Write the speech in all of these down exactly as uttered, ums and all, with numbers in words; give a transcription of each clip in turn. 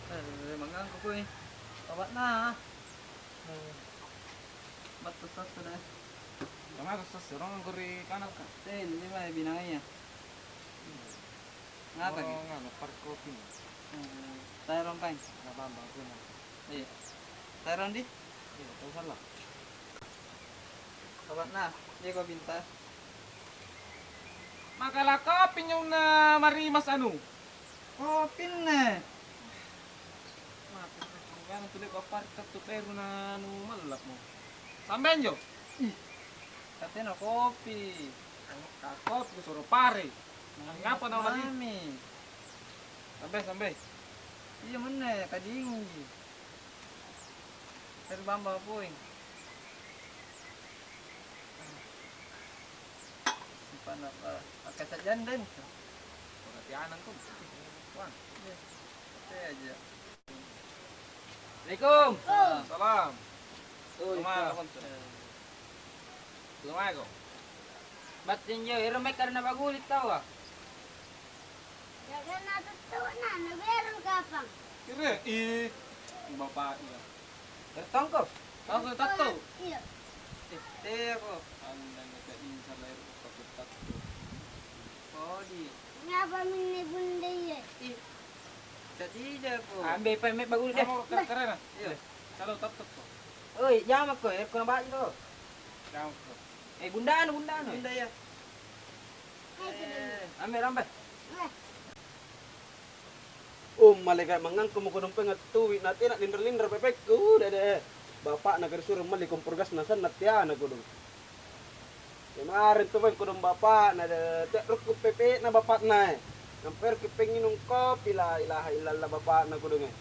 Eh, mangang ko kue. Obatna. Eh, battu sassu deh. Kemana sassu? Orang angkor ri kanal, Kak? Eh, lima ya binangnya. Ngapa ki? Oh, nganu, par kopi. Eh, taero pai. Nggak apa-apa, aku nggak. Iya. Taero di? Iya, tahu salah. Obatna, iya ko pinta. Maka lako pinjong na marimas anu. Kopinne. Maka tu dek apa tu peru na anu mallak mo. Sampai anjo. Ih, katena kopi. Ka kopi ku suro pare. Ngapa na mari? Mami. Sampai, sampai. Iya menne, kadingi. Dari bamba poeng. Simpan apa? Pakai saja den. Berarti anang tuh. Wah. Iya. Oke aja. Assalamualaikum. Salam. Oh, Kemana, iya. Konco? Kemana kok? Battu injo, ero mai karena baguli taua. Jaga na tuttu'na, na beru kapang. Kira, ih, bapaknya. Tertongko? Langsung tatto? Iya. Eh, teko. Anda neka insa lahir pakai tatto. Kodi. Ngapa minne bunda iya? Ih. Tatija ko. Ambe pa me baguli deh. Kamu keren-keren, ah? Iya. Kalau tatto ko. Oi, jamak ko, eh, kona baji to. Jamak ko. Eh, bundanu, bundanu. Bunda ya. Eh, ambe rambe. Oh, malaeka mangangkung mako dompeng attui, na tena linra-linra pepekku, dede. Bapakna karisuro malli kompor gas na sanna tiana kodong. Kemarin tu mae kodong bapakna, dede, te'rukku pepe'na bapakna, eh. Nampa eroki penginung kopi, la ilaha illallah bapakna kodong, eh.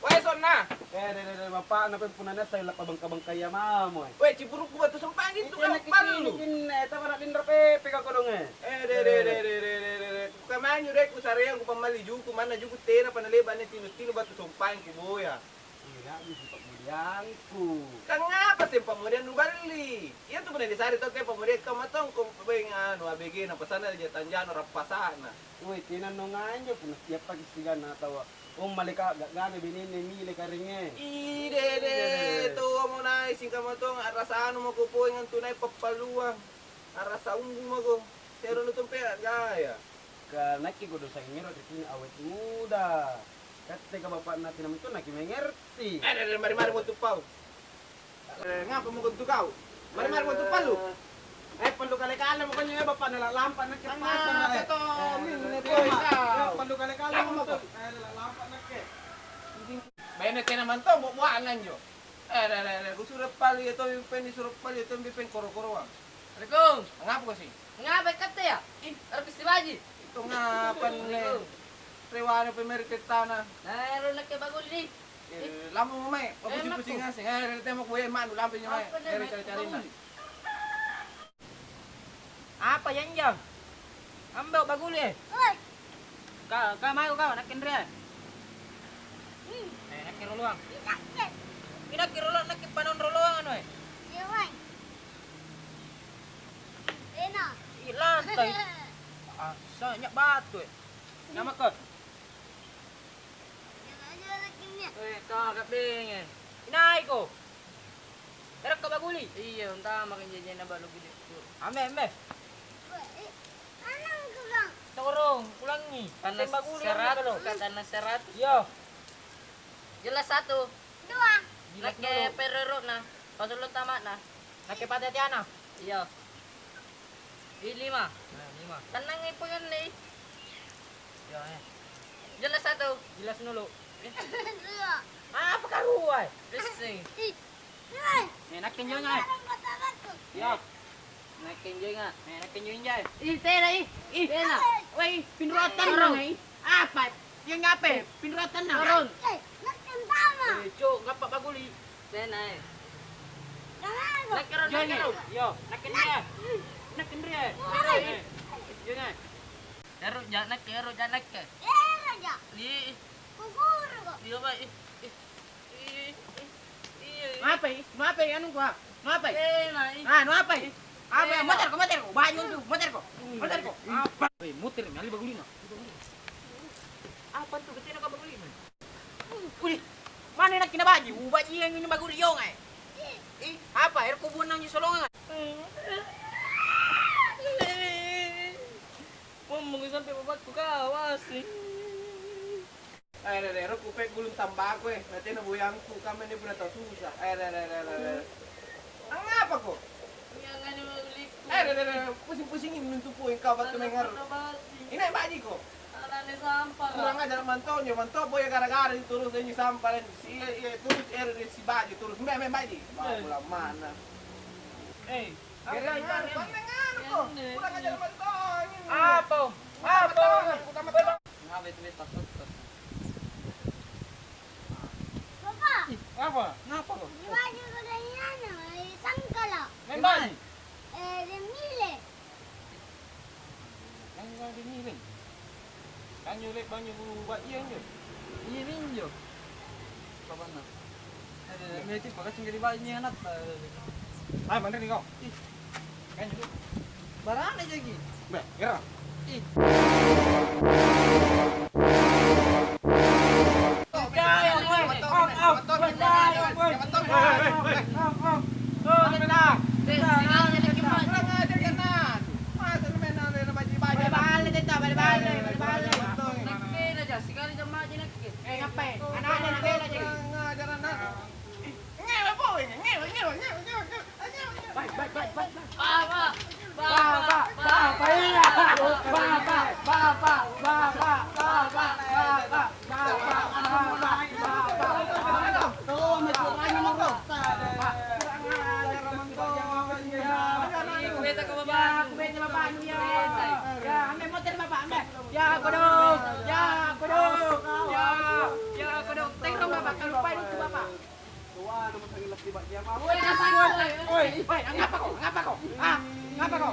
Wae sonna. Eh, dede, dede, bapakna pe punna nessa lappa bangka-bangkaya mamo, eh. Weh, ciburukku batu sempangi tu kau pallu. Kinne, taba na linra pepe ka kodong, eh. Eh, de, de, de, de, de, de, de, de. Kukamanyu deh, kusareang, kupammalli juku, manna juku tena pa nale'ba' anne tinu-tinu batu sompang kuboya. Iya, a'busu pa'budiangku. Kangngapa seng pa'budiang nuballi? Iya tu punna nisare tau kae pa'budiang kamma tong, ko beng anu, A B G na pasana ja tanjano rappasa'na. Woi, tena nonganjo punna siappaki siganna taua. Oh, maleka ga'gana benenne nile karinge. Ih, dede, tomo nai singkamma tong, a'rasanu mako poeng antu nai pappaluang. A'rasa umbu mako. Tero nutumpe gaya. Ka nakke kodong sangngero ri tini awet muda. Katte ka bapa'na tena mentong nakimengerti. Eh, dede, mari-mari mo tu pau. Eh, ngapa mo kontu kau? Mari-mari mo tu pallu. Eh, pallu kale-kale mo konjo, eh, bapa'na la lampa nakke pasang, eh. Angngapa to, eh, minne eh, boy, eh, kau. Pallu kale-kale mo kontu. Eh, la lampa nakke. Bene tena mantong bo-, boana anjo. Eh, re, re, re, kusuro pallu ya tommi peng, nisuro pallu ya tommi peng koro-koroang. Assalamualaikum. Ngapa ko si? Ngapa katte ya? Ih, harus sibaji. Itu ngapa ne? Assalamualaikum. Rewana pemeri tettana. Nah, ero nakke baguli di. Eh, lampa mo mae, eh, pakucing-kucing ngaseng. Eh, rele temo kue manu lampa nyo mae. Apa nih, ere cari-cari na. Apa janjang? Ambo baguli, eh. Oi. Ka, ka mai kau, nakke nre. Hmm. Eh, nakke roloang. Inakke. Inakke roloang, nakke panon roloang anu, eh. Iya, wai. Ena. Ih, lantai. Asa nyak batu, eh. Nama kau? Eh, kau agak bengeng. Inaiko. Erakko baguli? Iya, untama kan jajanna balu gulittu. Ambe, ambe. Torong, kulangi. Tanah seratus, ka tanah seratus. Iya. Jelas satu. Dua. Jelas dulu. Nakke perorokna, pasullo tama'na. Nakke pate tiana. Iya. Ih, lima. Nah, lima. Tennangi penganne. Ya, eh. Jelas satu. Jelas dulu. Dua. Apa karua, eh? Pissing. Ih. Eh, nakke njo injo, eh. Iya. Nakke njo injo. Eh, nakke njo injo, eh. Ih, tena, ih. Ih, tena. Weh, pinruatan dong, eh. Apa? Yang apa? Pinruatan na. Turun. Eh, nakke ntama. Eh, cuk, ngapa baguli? Tena, eh. Nakke ro, nakke ro. Yo, nakke dia. Nakke dia. Yo, nakke. Ero ja nakke, ero ja nakke. Ero ja. Ih. Kuguru kok. Iya, Pak. Ih, ih. Ih, ih. Iya, iya. Ngapai? Ngapai anu gua? Ngapai? Eh, nah, ih. Ah, ngapai? Apa? Eh, motor ko, motor ko. Banyak tu, motor ko. Motor ko. Apa? Eh, motor ni, ali bagulina. Bantu bettena kabaguli. Uli, mana nakkina baji? Ubaji yang ini baguli yongai. Ih, apa? Air kubuan nang solongan. Ngomong sampai bapakku kawasi. Eh, re, re, ro kupe gulung tambako, eh. Natena boyangku, kamma ini puna tau susah. Eh, re, re, re, re, re. Angngapako? Iya, nganu ulikku. Eh, re, re, re, pusing-pusingin nuntu poeng kau battu mengaro. Ini bajiko. Anane sampara. Kurang ajar mantonyo, mantopo ya gara-gara itu terus ini sampara ini. Si iya, iya, terus ero di si baji terus. Mbe, mbe, baji. Bawa pulang mana? Eh, apa itu? Panne nganuko. Kurang ajar mantonyo. Apa? Apa? Apa? Ngapa itu beta foto? Bapak. Ih, apa? Ngapa kok? Di baju kudanya, eh, sangkala. Memang? Eh, di mile. Yang lagi ngiling. Kan nyulek banyu bulu bajia injo. Iya, injo. Kapanna? Ada meti pakasing dari banyu anak. Ayo, manre nih kau. Ih. Kan nyulek. Barang aja lagi. Beh, kira. Ih. Baik, baik, baik, baik. Bapak, bapak, iya. Bapak, bapak, bapak, bapak, bapak, bapak, bapak, bapak. Kubeta ke bapak. Ya, kubeta bapakmu, ya. Ya, ambil motor bapak, ambil. Ya, kodong. Ya, kodong. Ya, ya, kodong. Terong bapak, kalau lupa itu bapak. Woi, woi, woi, angngapa ko? Angngapa ko? Ah, angngapa ko?